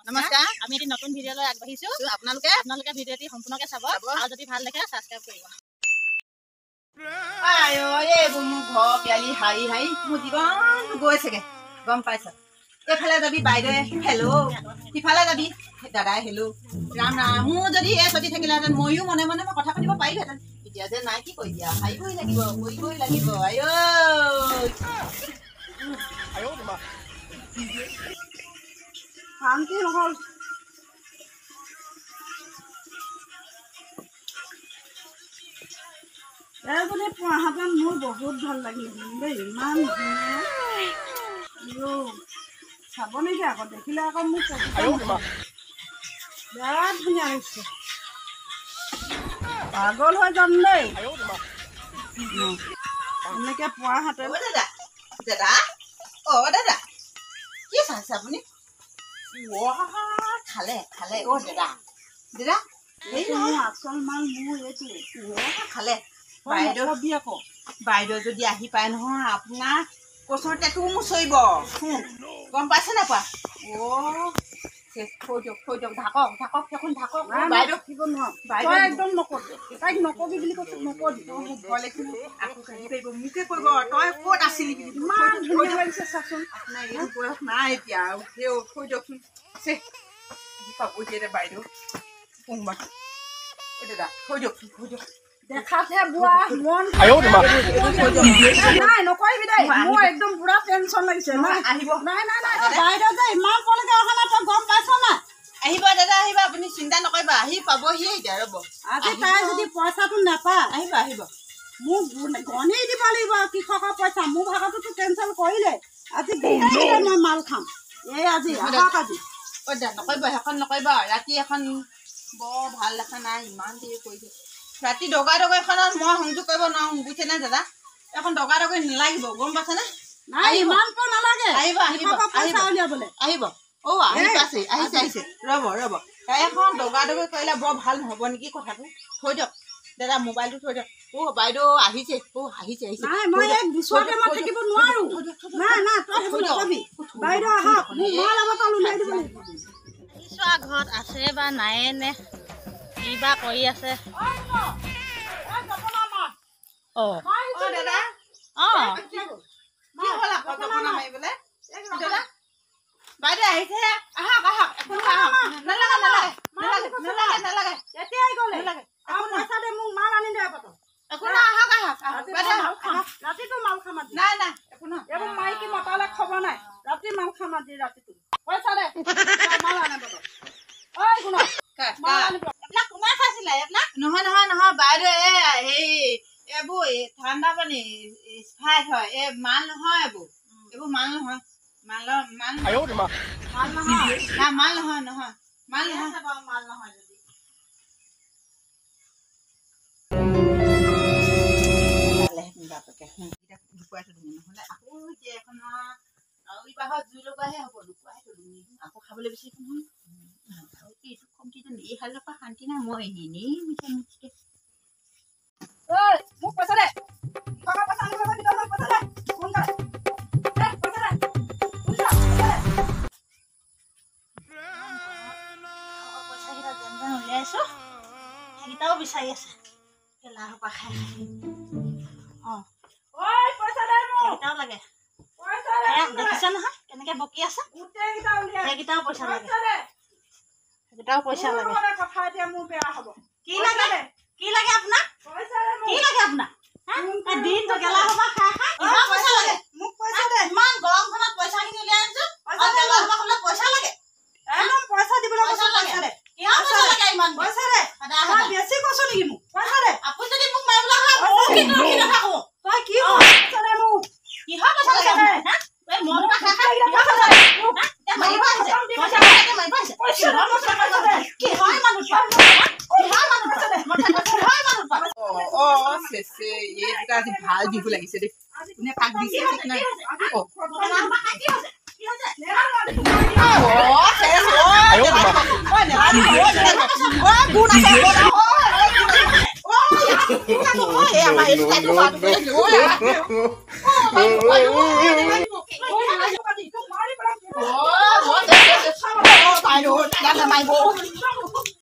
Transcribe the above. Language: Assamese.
নমস্কাৰ। আমি এটি নতুন ভিডিঅ' লৈ আগবাঢ়িছো। আপোনালোকে ভিডিঅ'টি সম্পূৰ্ণকৈ চাব আৰু যদি ভাল দেখে ছাবস্ক্ৰাইব কৰিব। আই ঐ, এইবোৰ মোৰ ঘৰ পিয়ালি হাৰি হাৰি মোৰ জীৱনটো গৈছেগে, গম পাইছ? এইফালে যাবি বাইদেৱে হেল্ল', সিফালে যাবি দাদাই হেল্ল', ৰাম ৰাম। মোৰ যদি এই চতি থাকিলেহেঁতেন ময়ো মনে মনে মই কথা পাতিব পাৰিলোহেঁতেন। এতিয়া যে নাই, কি কৰি দিয়া, হাৰিবই লাগিব, কৰিবই লাগিব। আই ঐ, শান্তি নহ'ল। এইজনী পোৱাহেঁতেন মোৰ বহুত ভাল লাগিলেহেঁতেন দেই, ইমান ধুনীয়া। চাব নেকি আকৌ, দেখিলে আকৌ মোক বিৰাট ধুনীয়া লাগিছে, পাগল হৈ যাম দেই এনেকে পোৱাহেঁতেন। দাদা দাদা, অ দাদা, কি চাইছে আপুনি? খালে খালে। অ দাদা দাদা, আচল মাল মোৰ এইটোৱে। খালে বাইদেউ আকৌ, বাইদেউ যদি আহি পায় নহয় আপোনাৰ কচৰ টেটু মুচৰিব, গম পাইছে নাপোৱা? অ থৈ দিয়ক, থৈ দিয়ক, ঢাকক ঢাকক, সেইখন ঢাকক। বাইদেউ বাইদেউ একদম নকবি, তাইক নকবি বুলি কৈছো, নকবি। মোক ভয় লাগিছে, আকৌ গালি পাৰিব, মোকে কৰিব, তই ক'ত আছিলি বুলি। ইমান ধুনীয়া লাগিছে চাচোন। আপোনাৰ এইটো বয়স নাই এতিয়া আৰু, সেই থৈ দিয়কচোন। আহি পাবহি এতিয়া বাইদেউ কোনোবা। দাদা থৈ দিয়কচোন, থৈ দিয়ক। দেখাতহে বুঢ়া মন নাই, নকৰিবি দেই, মোৰ একদম পুৰা টেনচন লাগিছে। আহিব নাই নাই নাই, বাইদেউ যে ইমান পৰলৈকে অহা নাই, তই গম পাইছ নাই? আহিব দাদা, আহিব, আপুনি চিন্তা নকৰিব, আহি পাবহিয়ে এতিয়া, ৰ'ব। আজি তাই যদি পইচাটো নাপায়, আহিব আহিব, মোক গণি দিব লাগিব কৃষকৰ পইচা। মোৰ ভাগটোতো কেঞ্চেল কৰিলে, আজি গোটেইকেইটা মই মাল খাম। এই আজি আহক আজি। অ দা নকৰিব, সেইখন নকৰিব। ৰাতি এখন বৰ ভাল দেখা নাই, ইমান দেৰি কৰিছে। ৰাতি দগা দগৈখনত মই সংযোগ কৰিব নোৱাৰোঁ, বুজিছেনে দাদা? এখন দগা দগৈ নালাগিব, গম পাইছেনে? নাই, ইমানটো নালাগে। আহিব আহিব আহিব আহিব। অ আহি পাইছে, আহিছে আহিছে, ৰ'ব ৰ'ব। এখন দগা দগৈ কৰিলে বৰ ভাল নহ'ব নেকি কথাটো? থৈ দিয়ক দাদা, মোবাইলটো থৈ দিয়ক। অ বাইদেউ আহিছে, অ আহিছে আহিছে। নাই, মই এক দুচৰতে মই থাকিব নোৱাৰো। নাই নাই, তই সেইবোৰ নকবি। বাইদেউ আহক, মোক মাল অলপ উলিয়াই দিব লাগিব। চোৱা ঘৰত আছে বা নায়ে নে কি বা কৰি আছে। অ দাদা, অ কি হ'ল আকৌ জপনা মাৰিবলে? দাদা বাইদেউ আহিছে, আহক আহক। একো নহয়, নালাগে নালাগে নালাগে নালাগে নালাগে, এতিয়াই গ'লে নালাগে। পইচা দে মোক, মাল আনি দে। একো নহয়, আহক আহক আহক বাইদেউ, আহক। ৰাতিটো মাল খাম আজি। নাই নাই, একো নহয়। এইবোৰ মাইকী মতালে খবৰ নাই, ৰাতি মাল খাম আজি ৰাতিটো। পইচা দে, মাল আনিব। ঐ গুণ, মাল আনিব। এইবিলাক কোনে খাইছিলে এইবিলাক? নহয় নহয় নহয় বাইদেউ, এই হেৰি এইবোৰ ঠাণ্ডা পানী স্প্ৰাইট হয়, এই মাল নহয়, এইবোৰ এইবোৰ মাল নহয়, মাল মাল মাল নহয় না, মাল নহয়, নহয় মাল নহয়, মাল নহয় যদি বাপেকে লুকুৱাই থৈ দিওঁ, নহ'লে আকৌ এতিয়া এখন আৰু ইবাহত জুই লগোৱাহে হ'ব। লুকুৱাই থৈ দিওঁ, আকৌ খাবলৈ বেছি নহয়। এইটো কমটি যেন এই হালৰ পৰা শান্তি নাই, মই এনেই মিছা মিছিকে। ঐ মোক পইচা দে, টকা পইচা আনিব লাগে, পইচা দে সোনকালে, পইচা দে, পইচাকেইটা যেন যেন উলিয়াইছো, সেইকেইটাও বিচাৰি আছে গেলা সোপা খাই খাই। অ ঐ পইচা দে মোক, সেইকেইটাও লাগে। পইচা দে, দেখিছা নহয় কেনেকে বকি আছে? গোটেইকেইটা উলিয়াই, সেইকেইটাও পইচা লাগে, সেইকেইটাও পইচা লাগে। কথা এতিয়া মোৰ বেয়া হ'ব। কি লাগে, কি লাগে আপোনাক? কি লাগে আপোনাক? দিনটো গেলা সোপা খাই খাই কিমান পইচা লাগে? মোক পইচা দে। ইমান গৰমখনত পইচাখিনি উলিয়াই আনিছো, গেলা সোপা খাবলৈ পইচা লাগে? একদম পইচা দিবলৈ কৈছো, পইচা দে। কিহৰ পইচা লাগে ইমান? পইচা দে। তই বেছি কৈছ নেকি মোক? পইচা দে। আপুনি যদি মোক মাৰিবলৈ হয়, ময়ো কিন্তু ৰখি নাথাকো। তই কি পইচা দে মোক? কিহৰ পইচা লাগে আপোনাক? এই মই সোপা খাই খাই কিহৰ পইচা লাগে? এতিয়া মাৰিব আহিছে, পইচা লাগে, মাৰিব আহিছে। কিহৰ পইচা লাগে? কিহৰ ইমান উৎপাত? কিহৰ ইমান উৎপাত? কিহৰ ইমান উৎপাত? অ চেচে, এই দুটা আজি ভাল বিহু লাগিছে দেই। কোনে কাক দিছে ঠিক নাই। অ চেচ, অ নেলাগিব, অ নেলাগিব, অ গুণ আছে, অ আইঅ, দাদা নামাৰিব।